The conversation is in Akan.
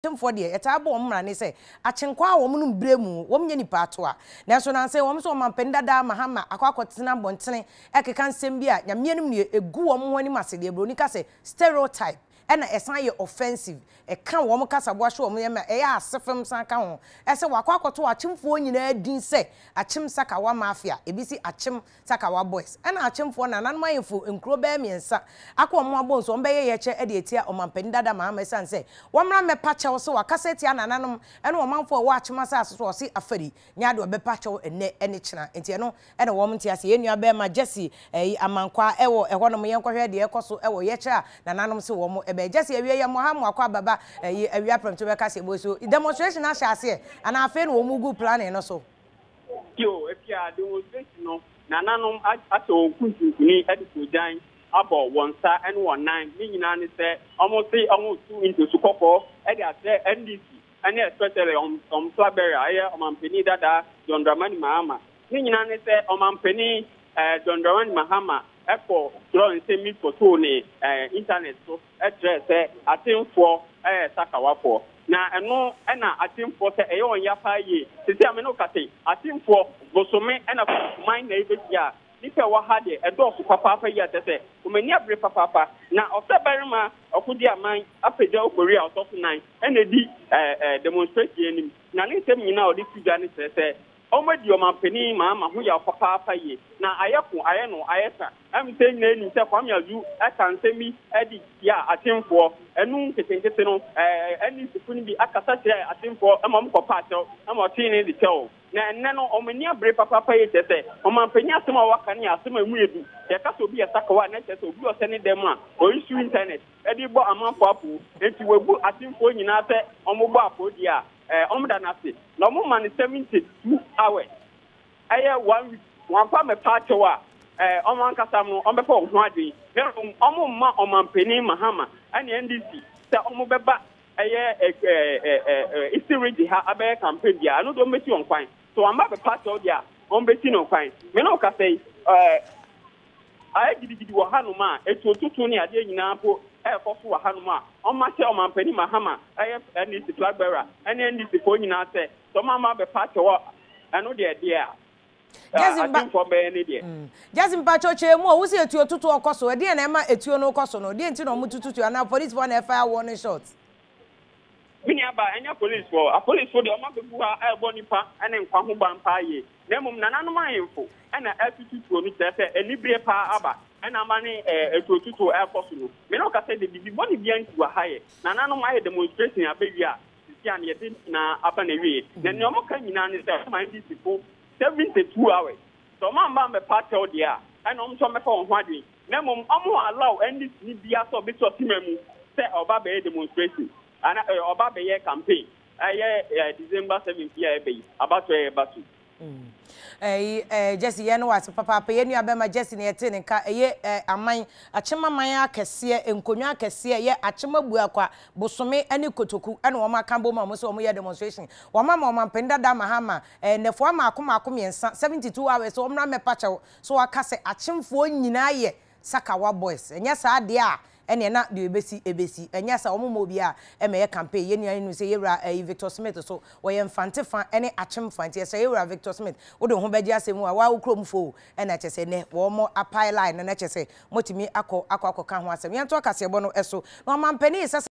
Akyemfoɔ deɛ, yɛtaa bɔ wɔn mmrane sɛ, akyenkwaa a wɔn nom berɛ mu, wɔn nyɛ nipa atoa. Nanso nansa yi, wɔn nso ɔmanpanin dada Mahama akɔ akɔtena abɔntene ɛkeka nsɛm bi a, Nyame anim nie, ɛgu wɔn ho anim ase, deɛ broni ka sɛ, stereotype, ɛna ɛsan yɛ offensive, ɛka wɔn kasaboa hyɛ wɔn yam a ɛyɛ asefem san ka ho, ɛsɛ wakɔ akɔto akyemfoɔ nyinaa din sɛ Akyem Sakawa Mafia, ebi se Akyem Sakawa Boys, ɛna Akyemfoɔ nananom ahemfo nkuro bɛyɛ mmiɛnsa akɔ wɔn abɔ nso wɔbɛyɛ yɛkyɛ de atia Ɔmanpanin dada Mahama ɛsiane sɛ wɔmmra mmɛpa kyɛw sɛ wakasa atia nananom ɛne ɔmanfoɔ a ɛwɔ Akyem asase so a ɔse afari nyɛ adeɛ ɔbɛpa kyɛw ɛnnɛ ɛne kyena nti ɛno ɛna wɔn nte aseɛ. Yɛn nua bɛɛma Jesse ɛyi Amankwaa ɛwɔ ɛhɔ nom yɛnkɔhwɛ deɛ ɛkɔ so ɛwɔ yɛkyɛ a nananom se wɔn ɛbɛyɛ. Jesse awia yi amoha mo akɔ ababa ɛyi awia prɛmto bɛka sɛ ɛbɔ so demonstration ahyɛ aseɛ anaa afei na wɔn gu planning no so. Bio, ebia demonstration no, nananom ahyɛ wɔn kuntunkuni de koogyan abɔ wɔn nsa ne wɔn nan. Ne nyinaa ne sɛ wɔse wɔretu ntosu kɔkɔɔ de akyerɛ NDC ne especially wɔn flag bearer a ɛyɛ Ɔmanpanin dada John Dramani Mahama. Ne nyinaa ne sɛ Ɔmanpanin John Dramani Mahama kɔ twerɛ nsɛm bi kɔtoo ne internet so kyerɛɛ sɛ Atenfoɔ yɛ Sakawafoɔ. Na ɛno na Atenfoɔ sɛ ɛyɛ wɔn ya paa yie. Seesei a me ne wo kasa yi, Atenfoɔ bosome na Kunkuman na ɛbɛhyia a, nnipa a ɛwɔ ha deɛ ɛdɔɔso papaapa yie a kyerɛ sɛ wɔn ani abere papaapa. Na ɔsɛ barima ɔkodi aman apagya ofori a ɔtɔ so nan na ɛdi demonstration anim. Na ne nsɛm nyinaa a ɔde to dwa no kyerɛ sɛ wɔadi ɔmanpanin Mahama ho yaw papaapa yie. Na ayɛ ko, ayɛ no, ayɛ sa. Ɛm sɛ yɛn nyinaa nim sɛ Kwame Azu ka nsɛm bi de tia Akyemfoɔ. Ɛno nketenkete no, NDCfo no bi akasa kyerɛɛ Akyemfoɔ ma wɔkɔpaa kyɛw ma ɔtee ne de kyɛw. Na ɛnnɛ no, wɔn ani abere papaapa yie kyerɛ sɛ ɔmanpanin asɛm a waka no yɛ asɛm a emu yɛ du. Sɛ yɛka sɛ obi yɛ sakawa a, na ɛkyerɛ sɛ obi a ɔhyɛ ne dan mu a ɔresu intanɛt de rebɔ amanfoɔ apoo. Enti wɔabu Akyemfoɔ nyinaa sɛ wɔbɔ apoo deɛ a, wɔda no ase. Na wɔma no 72 hours. Ɛyɛ one week wɔamfa ammɛpa akyɛw a, ɛɛ wɔn ankasa no wɔbɛfa wɔn ho adwene. Na mmom wɔmma Ɔmanpanin Mahama ne NDC sɛ wɔbɛba ɛyɛ ɛɛ Eastern Region ha abɛyɛ campaign biara, ɛno deɛ wɔbɛsi wɔn kwan. Sɛ wɔamma abɛpa akyɛw deɛ a, wɔbɛsi no kwan. Me ne wo kasa yi, ɛɛ ayɛ gidigidi wɔ hanom a etuotutu ne adeɛ nyinaa mpo ɛrekɔ so wɔ hanom a wɔahyɛ Ɔmanpanin Mahama ɛyɛ NDC flag bearer ne NDC foɔ nyinaa sɛ sɛ wɔamma abɛpa akyɛw a, Ɛno deɛ deɛ a Jesse mpa atemfoɔ bɛyɛ ne deɛ. Jesse mpakyɛw kyerɛ mu o, wo se etuo toto ɔkɔ so, ɛdeɛn na ɛma etuo no kɔ so no, deɛn nti na ɔmo tutu tuo anaa policefoɔ na ɛfire warning shot? Me nua baa, ɛnyɛ policefoɔ, apolicefoɔ deɛ ɔmo abɛgu ha ɛrebɔ nipa ne nkwa ho ban paa yie, na mmom nananom ahemfo na ɛtutu tuo no, kyerɛ sɛ anibereɛ paa aba ɛna ama ne etuo tutuo ɛrekɔ so no. Me ne wo kasa yi deɛ biribi bɔne biara nsi wɔ ha yɛ, nananom ayɛ demonstration abɛwie a, Sisi a nea yɛde nyinaa aba n'awiei. Na nea wɔka nyinaa ne sɛ wɔma NDC fo 72 hours. Sɛ wɔn amma ammɛpa akyɛw deɛ a, ɛna wɔn nso wɔmmɛfa wɔn ho adwene. Na mmom wɔn allow NDC ni biara sɛ ɔbɛsi ɔsema mu sɛ ɔba abɛyɛ demonstration ana ɔba abɛyɛ campaign ɛyɛ December 7th yi a ɛba yi, abatoɔ a ɛreba so yi. Ɛyi eh, Jesse yɛn no wɔ ase papaapa. Yɛn nua bɛma Jesse na yɛte ne nka. Ɛyɛ eh, aman, akyem aman akɛseɛ, nkonnwa akɛseɛ, ɛyɛ akyem abuakwa, bosome ne kotoku ɛna wɔn aka bom a wɔn sɛ wɔn yɛ demonstration. Wɔn ama ɔmanpanin dada Mahama eh, nnɛfoa mmaako mmaako mmiɛnsa, 72 hours, sɛ wɔmmra mmɛpa kyɛw. So waka sɛ akyemfoɔ nyinaa yɛ Sakawa boys ɛnyɛ saa deɛ a ɛneɛ na deɛ ɛbɛsi ɛbɛsi ɛnyɛ saa wɔn mma obiara ɛmɛyɛ campaign yɛn nyinaa nim sɛ yɛwura ɛyi Victor Smith so wɔyɛ Mfante fa ɛne Akyem fa nti ɛsɛ yɛwura Victor Smith wode wo ho bɛgye asɛm mu a waa wo kurom fo o ɛna kyɛ sɛ nɛ wɔn apae line no na kyɛ sɛ motumi akɔ akɔ akɔka ho asɛm yɛntoa kaseɛbɔ no ɛso na ɔmampanin sɛ.